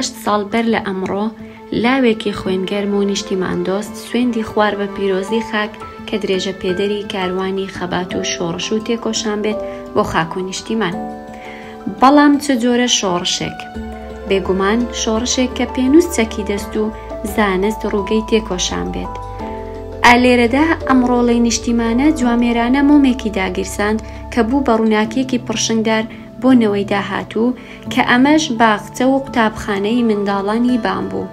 8 ساڵ بەر لە ئەمڕۆ لاوێکی خوێنگەرم و نیشتیماندۆست سوێندی خوار بە پیرۆزی خاک کە درێژە پێدەری کاروانی خەبات و شۆڕش و تێکۆشان بێت بۆ خاک و نیشتیمان. بەڵام چ جۆرە شۆڕشێک؟ بێگومان شۆڕشێک کە پێنووس چەکی دەست و زانست ڕووگەی تێکۆشان بێت. ئا لێرەدا ئەم ڕۆڵەی نیشتیمانە جوامێرانە مۆمێکی داگیرساند کە بوو بە ڕووناکیەکی پڕشنگدار بۆ نەوەی داهاتوو کە ئەمەش باخچە و قوتابخانەی منداڵانی بان بوو.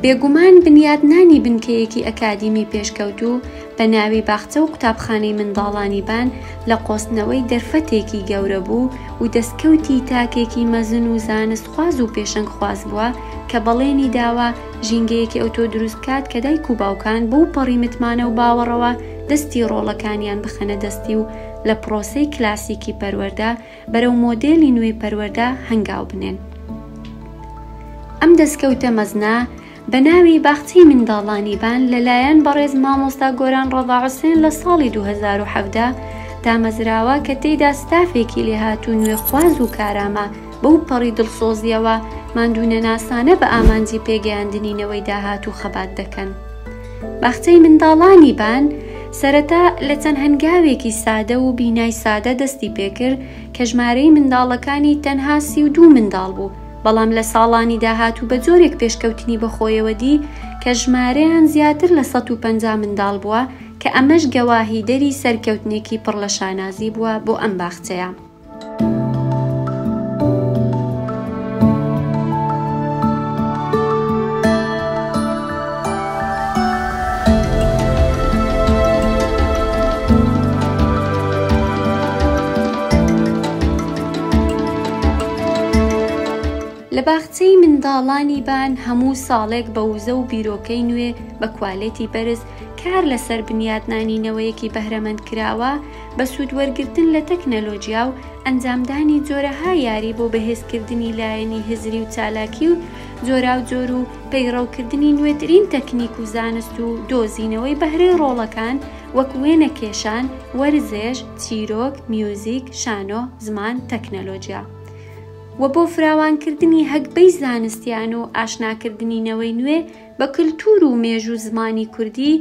بێگومان بنیاتنانی بنکەیەکی ئەکادیمی پێشکەوتوو بە ناوی باخچە و قوتابخانەی منداڵانی بان لە قۆستنەوەی دەرفەتێکی گەورە بوو و دەستکەوتی تاکێکی مەزن و زانستخواز و پێشەنگخواز بووە کە بەڵێنی داوە ژینگەیەکی ئەوتۆ دروست بکات کە دایک و باوکان بەو پەڕی متمانە و باوەڕەوە دەستی ڕۆڵەکانیان بخەنە دەستی و لە پڕۆسەی کلاسیکی پەروەردە بەرەو مۆدێلی نوێی پەروەردە هەنگاو بنێن. ئەم دەستکەوتە مەزنە بە ناوی باخچەی منداڵانی بان لەلایەن بەڕێز مامۆستا گۆران ڕەزا حوسێن لە ساڵی 2017 دامەزراوە کە تێیدا ستافێکی لێهاتوو نوێخواز و کارامە بەو پەڕی دڵسۆزیەوە ماندوونەناسانە بە ئامانجی پێگەیاندنی نەوەی داهاتوو خەبات دەکەن. باخچەی منداڵانی بان سەرەتا لە چەند هەنگاوێکی سادە و بینای سادە دەستی پێکرد کە ژمارەی منداڵەکانی تەنها 32 منداڵ بوو، بەڵام لە ساڵانی داهاتوو بە جۆرێک پێشکەوتنی بەخۆیەوە دی کە ژمارەیان زیاتر لە 150 منداڵ بووە کە ئەمەش گەواهیدەری سەرکەوتنێکی پڕ لە شانازی بووە بۆ ئەم باخچەیە. لە باخچەی منداڵانی بان هەموو ساڵێک بە وزە و بیرۆکەی نوێ بە کوالێتی بەرز کار لەسەر بنیاتنانی نەوەیەکی بەهرەمەند کراوە بە سوود وەرگرتن لە تەکنەلۆجیا و ئەنجامدانی جۆرەها یاری بۆ بەهێزکردنی لایەنی هزری و چالاکی و جۆراوجۆر و پەیڕەوکردنی نوێترین تەکنیک و زانست و دۆزینەوەی بەهرەی ڕۆڵەکان وەک وێنەکێشان، وەرزێش، چیرۆک، میوزیک، شانۆ، زمان، تەکنەلۆجیا. و بۆ فراوانکردنی هەگبەی زانستیان و ئاشناکردنی نەوەی نوێ بە کلتور و مێژوو زمانی کوردی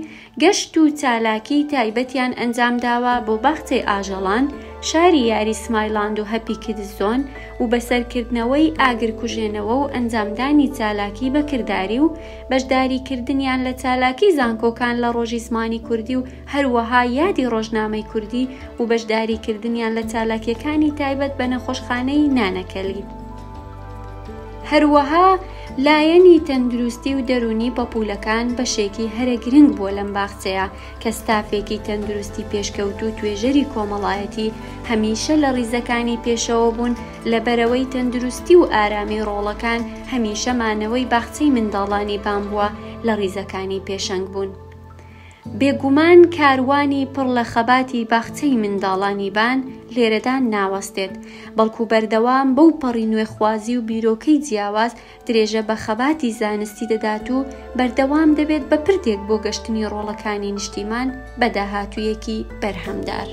گەشت و چالاکیی تایبەتیان ئەنجامداوە بۆ باخچەی ئاژەڵان، شاری یاری سمایلاند و هەپی کیدز زۆن و بەسەرکردنەوەی ئاگرکوژێنەوە و ئەنجامدانی چالاکی بە کرداری و بەشداریکردنیان لە چالاکی زانکۆکان لە ڕۆژی زمانی کوردی و هەروەها یادی ڕۆژنامەی کوردی و بەشداریکردنیان لە چالاکییەکانی تایبەت بە نەخۆشخانەی نانەکەلی. هەروەها لایەنی تەندروستی و دەروونی پەپوولەکان بەشێکی هەرە گرنگ بووە لەم باخچەیە کە ستافێکی تەندروستی پێشکەوتوو و توێژەری کۆمەڵایەتی هەمیشە لە ڕیزەکانی پێشەوە بوون لەبەرەوەی تەندروستی و ئارامی ڕۆڵەکان هەمیشە مانەوەی باخچەی منداڵانی بان بووە لە ڕیزەکانی پێشەنگ بوون. بێگومان کاروانی پڕ لە خەباتی باخچەی منداڵانی بان لێرەدا ناوەستێت، بەڵکو بەردەوام بەو پەڕی نوێخوازی و بیرۆکەی جیاواز درێژە بە خەباتی زانستی دەدات و بەردەوام دەبێت بە پردێک بۆ گەشتنی ڕۆڵەکانی نیشتیمان بە داهاتوویەکی بەرهەمدار.